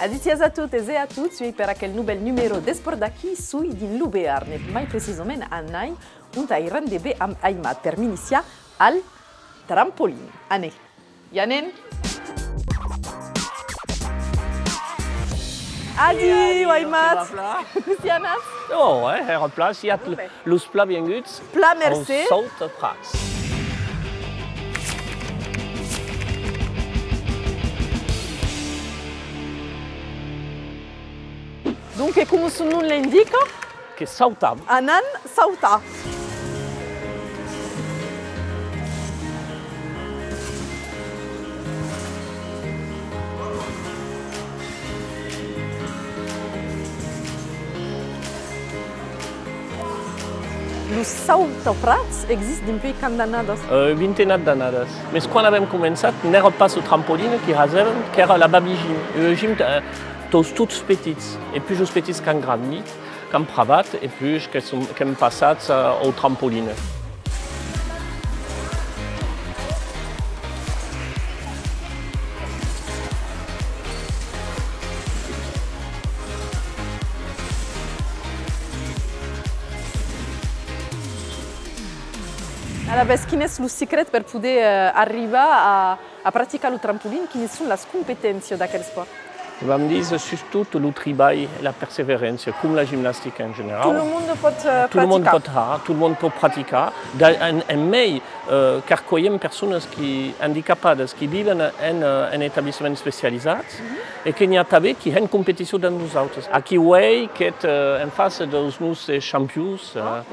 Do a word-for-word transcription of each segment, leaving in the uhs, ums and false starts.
Adissiatz a totes e a tots, uei per aquel novèl numèro d'Espòrt d'aquí, soi dins lo Bearn, mai precisament a Nain, ont ai rendez-vous amb Aimat per m'iniciar al trampolin. Anem! I anem! Adiu, Aimat! Cossí anatz? Ò, eh, èra plan, siatz los plans vienguts au Sautaprats. Plan mercé. Donc, e coma son nom l'indica, que sautam. Anam sautar. Los Sautaprats existan dempuèi quant d'annadas? Euh, un vintenat d'annadas. Mès quan avèm començat, n'èra pas lo trampolin que hasèvam, qu'èra la babijin. E gim, eh, tots, tots petits. E puish los petits qu'an grandit, qu'an pravat, e puish que son, qu'èm passats, eh, au trampolin. Alavetz, quin es lo secret per poder, eh, arribar a, a practicar lo trampolin? Quines son las competéncias d'aquel espòrt? Vam díser sustot lo tribalh e la perseveréncia, com la gimnastica en generau. Tot lo monde pòt, eh, practicar. Tot lo monde pòt har, tot lo monde pòt practicar. Da-, en, en mei, eh, qu'arcuelhem personas qui, andicapadas, qui viven en, eh, en etablissements especializats, e que n'i a tanben qui hèn competicion dab nosautes. Aquí uei qu'ètz, eh, en fàcia deus nòstes champions, eh,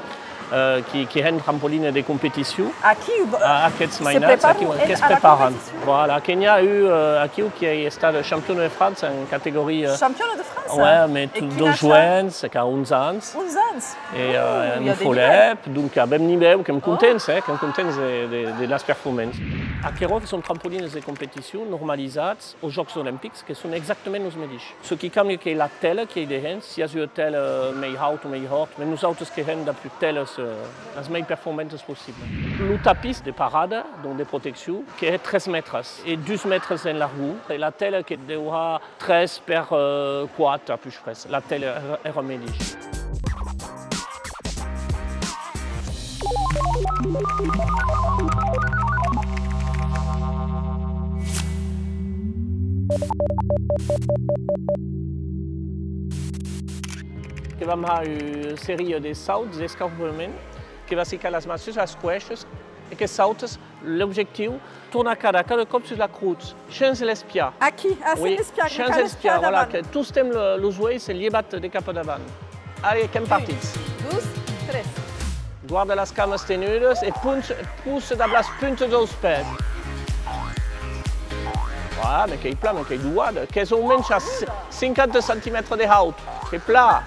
eh, qui, qui hèn trampolin de competicion. Aquí, a, aqueths mainats, aquí, que's preparan. Voilà, que n'i a un, eh, aquiu qui ei estat champion de França en categoria. Champion de França? Ouais, mès deus joens, qu'a onze ans. Onze ans? E, eh, un folèp, donc, a bèth nivèu, qu'èm contents, eh, qu'èm contents de, de, de las performanças. Aquerò que son trampolins de competicion normalizats aus Jòcs Olimpics, que son exactament los medish. Çò qui cambia qu'ei la tela qui ei dehens, siás ua tela mei haut o mei hòrt, mès nosautes que hèn dab telas, eh, las mei performantas possiblas. Lo tapís de parada, donc de proteccion, que hè tres mètres e dus mètres en largor, e la tela que deu har tres per, eh, quate, a pus près. La tela èra, èra medish. Que vam har ua seria de sauts, d'escaupament, que vas hicar las mans sus las cuèishas e que sautas. L'objectiu, tornar cada, cada còp sus la crotz, shens l'espiar. Aquí, ah, shens l'espiar, shens l'espiar, voilà, que tostemps lo, los uelhs se lhevan de cap a davant. Allez, qu'èm partits. Un, dos, tres. Guarda las camas tenudas e puncha, possa dab las puntas deus pès. Voilà, mès qu'ei plan, mès qu'ei doada. Qu'ès au mensh a cinquanta centimètres de haut. Qu'ei plan.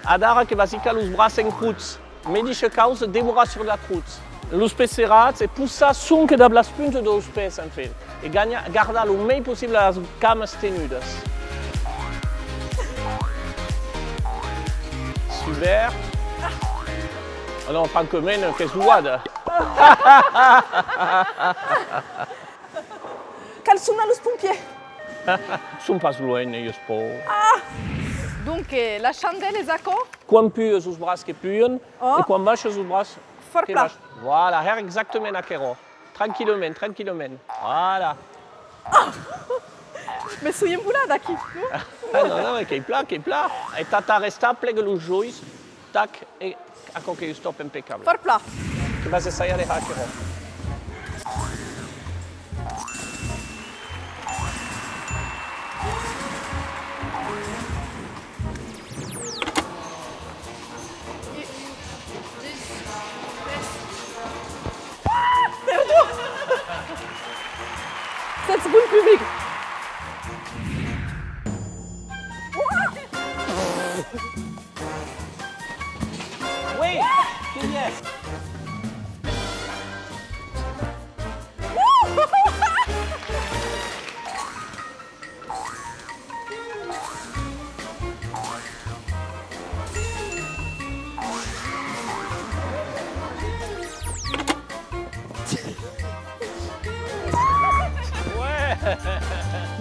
Adara que vas hicar los braç en crotz. Medisha causa, demorar sus la crotz. Los pès serrats e possar sonque dab las puntas deus pès, enfin, e ganhar, gardar lo mei possible las camas tenudas. Super. Ah non, francament, qu'ès doada. Cal sonar los pompièrs. Son pas luenh, es paur. Ah! Donc, eh, la chandèla es aquò? Quan pujas los braç que pujan e quan baishas los braç que baishan. Fòrt plan. Voilà, hèr exactament aquerò. Tranquillament, tranquillament. Voilà. Ah! Me soi envolada aquí, non? Ah, non, non, qu'ei plan, qu'ei plan. E tà t'arrestar, plega los jois. Tac, e aquò qu'ei un stop impecable. Fòrt plan. Que vas essajar de har aquerò. Perdut! Sètz bon public! Oui! Qui i es?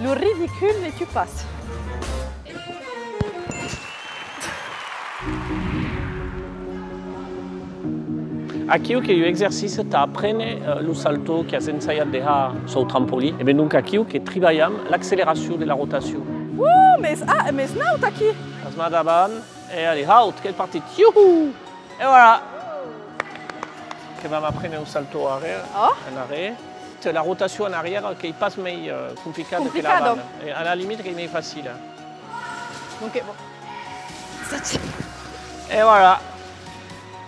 Lo ridicule ne tue pas. Aquiu qu'ei un exercici tà aprene, eh, lo saltò qu'as ensajat de har suu trampolin. E ben donc aquiu que tribalham l'acceleracion de la rotacion. Uh, mès, ah, mès naut aquí! Las mans davant e allez, haut, qu'ei partit! Iuhu! E voilà! Que vam aprene lo saltò arrèr, oh, en arrèr. La rotacion en arrièr qu'ei pas mei, eh, complicada que la... Complicada. Avant. E a la limita qu'ei mei facila. Donc, bon. E voilà.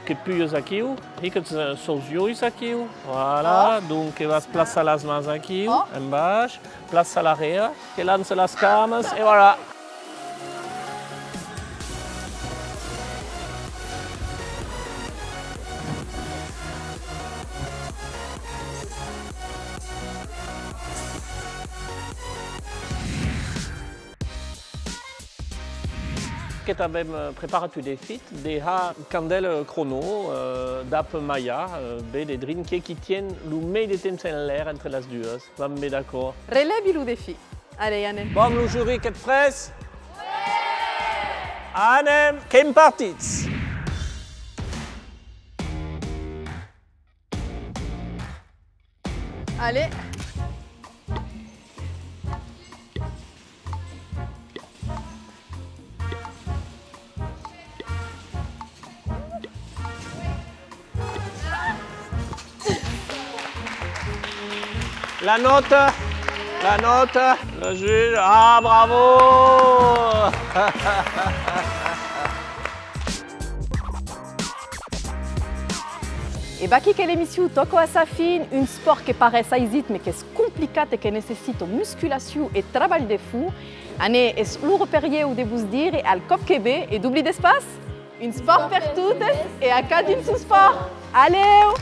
Que pujas aquiu, hiques, eh, suu uelhs aquiu. Voilà, oh, donc que vas plaçar las mans aquiu, oh, en baish, plaça l'arrèr, que lança las camas, e voilà. Que t'avem, eh, preparat un defit de har candèla crono, eh, dab Maia, eh, be de drin, qui, qui tien lo mei de temps en l'aire entre las duas. Vam be, d'acòrd? Relèvi lo defit. Allez, anem. Bon, lo juri, qu'ètz prèsts? Anem, qu'èm partits! Allez. La nòta, la nòta, lo jutge, ah, bravo! E vaquí que l'emission tòca a sa fin, un espòrt que parés aisit, mes qu'es complicat e que necessita musculacion e trabalh de fons. Anem, es l'ora per ieu de vos dire al còp que ve e doblidetz pas, un espòrt per totes e a cadun son espòrt! Alèu!